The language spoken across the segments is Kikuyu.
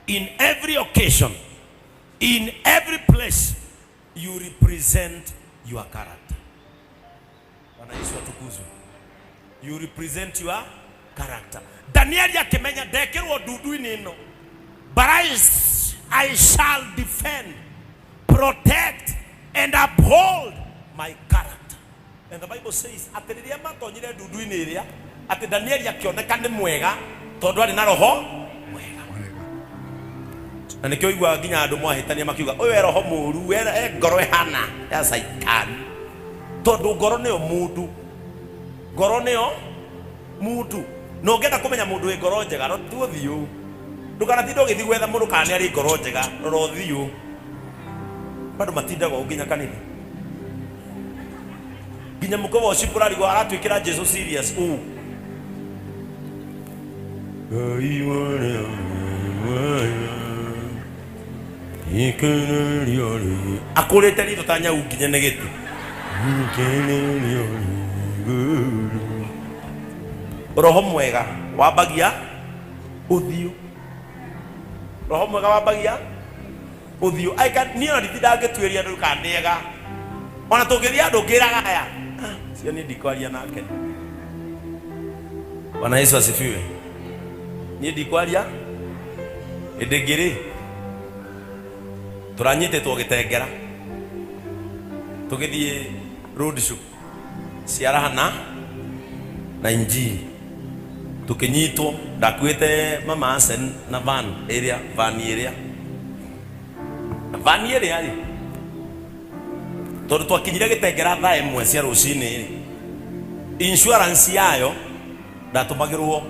In every occasion, in every place, you represent your character. Bwana Yesu atukuzwe. You represent your character. Danieli akĩmenya ndekĩrwo ndundu-inĩ ĩno, but I shall defend, protect and uphold my character. And the Bible says atĩ rĩrĩa matonyire ndundu-inĩ ĩrĩa, atĩ Danieli akĩoneka nĩ mwega tondũ arĩ na roho mwega. Na nĩkĩo ũiguaga nginya andũ mwahĩtania makiuga ũyũ e roho mũru, e ngoro ĩhana ya caitani, tondũ ngoro nĩyo mũndũ, ngoro nĩyo mũndũ. Na ũngĩenda kũmenya mũndũ wĩ ngoro njega, rora tu ũthiũ. Ndũkanatinde ũgĩthiĩ gwetha mũndũ kana nĩ arĩ ngoro njega, rora ũthiũ. Bado matindaga ũũ nginya kanitha, nginya mũkoba ũcio ũrarigwo aratwĩkĩra Jesu serious ũũ. Akũrĩte ritho ta nyau nginya nĩ gĩtĩ. Roho mwega wambagia ũthiũ, roho mwega wambagia ũthiũ. Aika niĩ ona nditindaga ngĩtuĩria andũ kana nĩ ega, ona tũngĩthiĩ andũ ngĩraga aya cio niĩ ndikwaria nake. Bwana Yesu asifiwe. Niĩ ndikwaria ĩndĩ ngĩrĩ tũranyitĩtwo gĩtengera tũgĩthiĩ road show cia raha na injiri, tũkĩnyitwo. Ndakuĩte mama Asen na van ĩrĩa, van ĩrĩa, van ĩrĩa rĩ, tondũ twakinyire gĩtengera thaa 1 cia rũcinĩ rĩ, insurance yayo ndatũmagĩrwo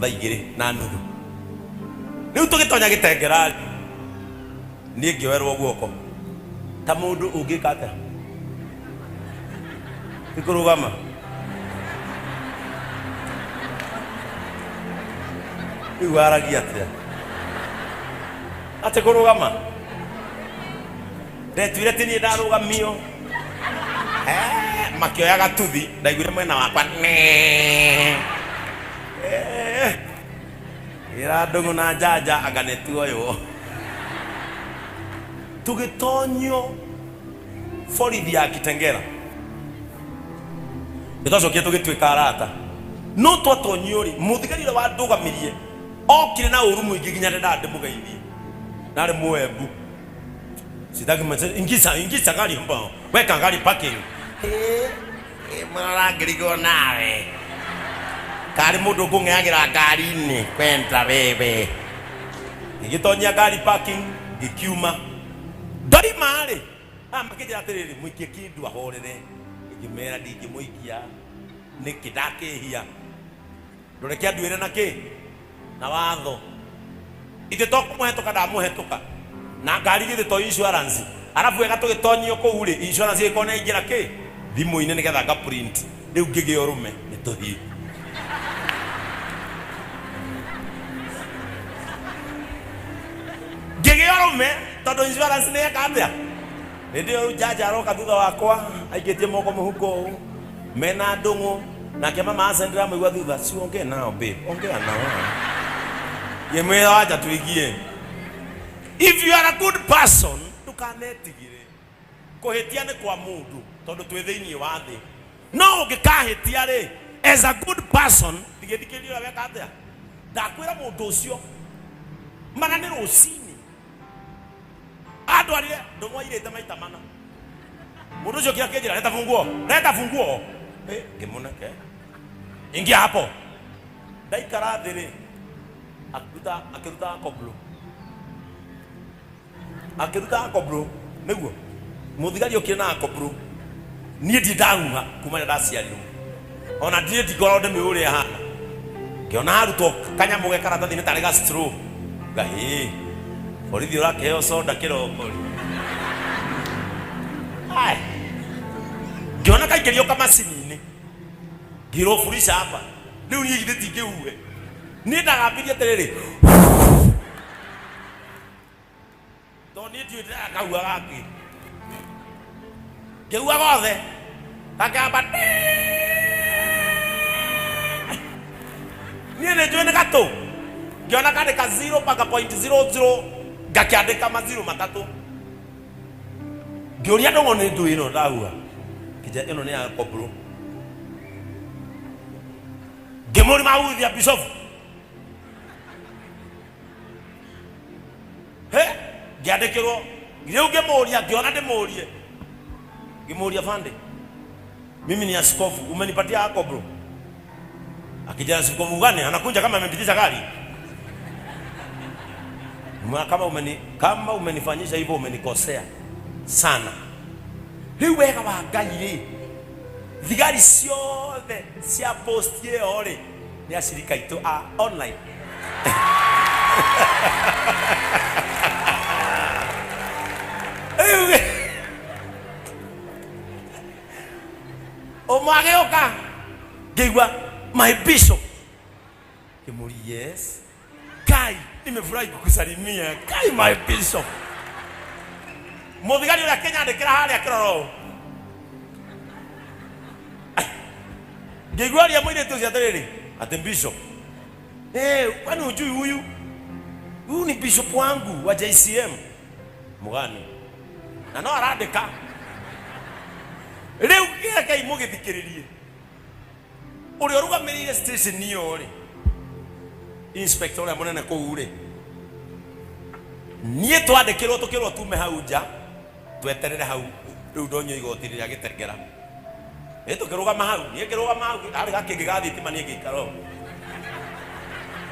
thaa 2:30. Rĩu tũgĩtonya gĩtengera rĩ, niĩ ngĩoerwo guoko ta mũndũ ũngĩka atĩa ti kũrũgama. Rĩu waragia atĩa atĩ kũrũgama? Ndetuire ti niĩ ndarũgamio. Makĩoya gatuthi, ndaiguire mwena wakwa nee. Ĩra ndũng'ũ na njanja anga nĩ tuoywo. Tũgĩtonyio borithi ya Kitengela, nĩ twacokire tũgĩtuĩka arata. No twatonyio rĩ, mũthigari ũrĩa wandũgamirie okire na ũru mũingĩ nginya ndendaga ndĩmũgeithie, narĩ mũembu. Sitaki mse, ingiza ingiza gari mbao, weka gari parking. Marangĩrigwo nawe karĩ mũndũ ũkũng'eagĩra ngari-inĩ kwenda wewe. Ngĩgĩtonyia ngari parking, ngĩkiuma. Ndoima rĩ, aya makĩnjĩra atĩrĩrĩ, mũikie kĩndũ ahorere. Ngĩmera ndingĩmũikia, nĩkĩ ndakĩhia? Ndũreke anduĩre na kĩ na watho. Ithe to kũmũhetũka ndamũhetũka na ngari, githĩ to insurance? Arabu wega tũgĩtonyio kũu rĩ, insurance ĩgĩkorwo nĩ yaingĩra kĩ thimũ-inĩ nĩgetha nga print. Rĩu ngĩgĩa ũrũme, nĩ tũthiĩ. Ngĩgĩa ũrũme tondũ insurance nĩ yeka atĩa. Hĩndĩ ĩyo rĩu judge aroka thutha wakwa aikĩtie moko mũhuko ũũ mena ndũng'ũ, nake mama Asa ndĩramũigua thutha, si ongee nao babe, ongea nao. Ngĩmwĩra wacha tuingie. If you are a good person, ndũkanetigĩre kũhĩtia nĩ kwa mũndũ tondũ twĩ thĩinĩ wa thĩ. No ũngĩkahĩtia rĩ, as a good person, ndigĩthikĩrĩria ũrĩa weka atĩa. Ndakwĩra mũndũ ũcio mana nĩ rũcinĩ andwarire ndũmwairĩte maita mana. Mũndũ ũcio kĩa kĩnjĩra, leta funguo, leta funguo. Ngĩmũneke ingia hapo. Ndaikara thĩ rĩ, akĩruta koblo, akĩruta koblo nĩguo mũthigari okire na koblo. Niĩ ndirĩ ndahuha kuma rĩrĩa ndaciarirwo, ona ndirĩ ndikorwo ndĩmĩũĩ ũrĩa ĩhana. Ngĩona arutwo kanyamũ ge karatathi-inĩ tarĩ ga straw, ngahĩ borithi ũrakĩheo soda kĩroko rĩ. Ai, ngĩona kaingĩrio kamacini-inĩ, ngĩrwo furisha hapa. Rĩu niĩ githĩ tingĩhuhe? Niĩ ndagambirie atĩrĩrĩ, tondũ niĩ ndiũĩ ndĩrakahua gakĩ, ngĩhua gothe gakĩamba. Niĩ nĩ njũĩ nĩ gatũ. Ngĩona kandĩka 0 mpaka point 00, ngakĩandĩka maziro matatũ. Ngĩũria ndũng'ũ nĩ ndũ ĩno ndahua kĩnja ĩno nĩ ya kopro. Ngĩmũria mahuthia bishop. He, ngĩandĩkĩrwo rĩu ngĩmũria, ngĩona ndĩmũrie, ngĩmũria bande, mimi ni askofu, umenipatia yako bro. Akija askofu gani anakuja kama amepitisha gari. Kama umenifanyisha hivyo umenikosea sana. Rĩu wega wa Ngai rĩ, thigari ciothe cia post ĩyo rĩ nĩ acirika aitũ a online. Rĩu ũmwe agĩũka ngĩigua my bishop, ngĩmũria yes, Kai, nimefurahi kukusalimia. Kai, my bishop. Mũthigari ũrĩa akĩnyandĩkĩra harĩa akĩrora ũũ. Ngĩigua ũrĩa mũirĩtu ũcio atĩrĩrĩ, atĩ bishop. Eh, kwani hujui huyu? Huyu ni bishop wangu wa JCM. Mugani. Na no arandĩka. Rĩu kĩrekei mũgĩthikĩrĩrie. Ũrĩa ũrũgamĩrĩire station ĩyo rĩ, inspector ũrĩa mũnene kũu rĩ, niĩ twandĩkĩrwo tũkĩrwo tume hau nja tweterere hau rĩu ndonyo igoti rĩrĩa gĩtengera. Ĩ tũkĩrũgama hau, niĩ ngĩrũgama hau harĩ gakĩngĩ ga thitima, niĩ ngĩikara ũguo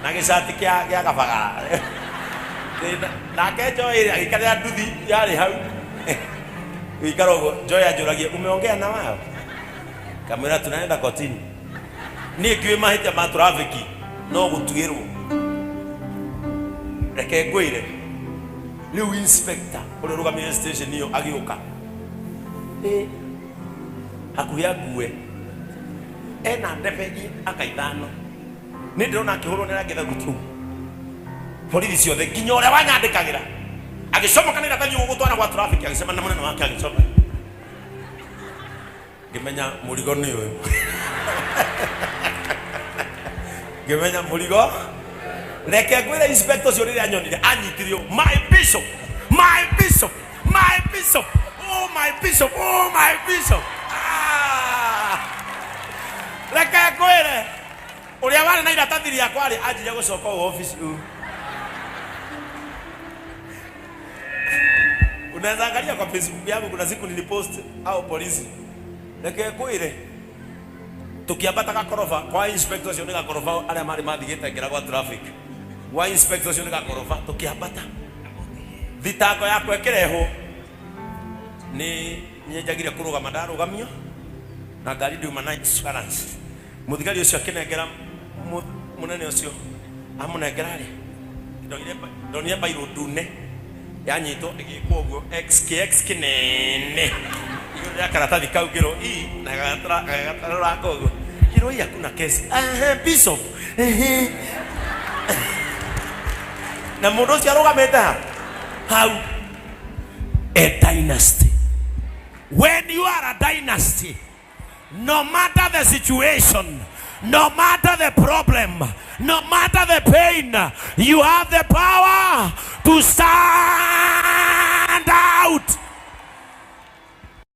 na gĩcati kĩa kabaga. Nake Joy rĩ agĩikarĩra nduthi yarĩ hau gĩikara ũguo. Joy anjũragia umeongea na wao, kamwĩra tunaenda kotini. Niĩ ngĩũĩ mahĩtia ma traffic no gũtuĩrwo. Reke ngwĩre, rĩu inspector ũrĩa ũrũgamĩrĩire station ĩyo agĩũka, ĩ hakuhĩ angue ena ndebe aka ithano. Nĩ ndĩrona akĩhũrwo nĩ arangĩtha gutu borithi ciothe nginya ũrĩa wanyandĩkagĩra agĩcomoka na iratathi gũgũtwara gwa traffic, agĩcemania na mũnene wake agĩcomoka. Ngĩmenya mũrigo nĩ ũyũ, ngĩmenya mũrigo. Reke ngwĩre, inspector ũcio rĩrĩa anyonire anyitire ũũ, my bishop, my bishop, my bishop, oh my bishop, oh my bishop. Ah! Reke ngwĩre, ũrĩa warĩ na iratathi rĩakwa rĩ anjirie gũcoka ũũ office ũũ. Unaweza angalia kwa Facebook yangu, kuna siku nilipost au polisi. Reke ngwĩre, tukiambata gakoroba kwa inspector ũcio, nĩ gakoroba arĩa marĩ mathiĩ gĩtengera gwa traffic, gwa inspector ũcio nĩ gakoroba. Tukiambata, thitango yakwa ĩkĩrehwo, nĩ nyenjagire kũrũgama, ndarũgamio na ngari ndiuma na insurance. Mũthigari ũcio akĩnengera mũnene ũcio, amũnengera rĩ, ndonire bairũ ndune yanyitwo ĩgĩkwo ũguo X KX kĩnene igũrũ rĩa karatathi kau, ngĩrwo i na gagatarũranga ũguo, ngĩrwo i hakuna kesi. Ehe, bishop, ehe. Na mũndũ ũcio arũgamĩte ha hau. A dynasty, when you are a dynasty, no matter the situation, no matter the problem, no matter the pain, you have the power to stand.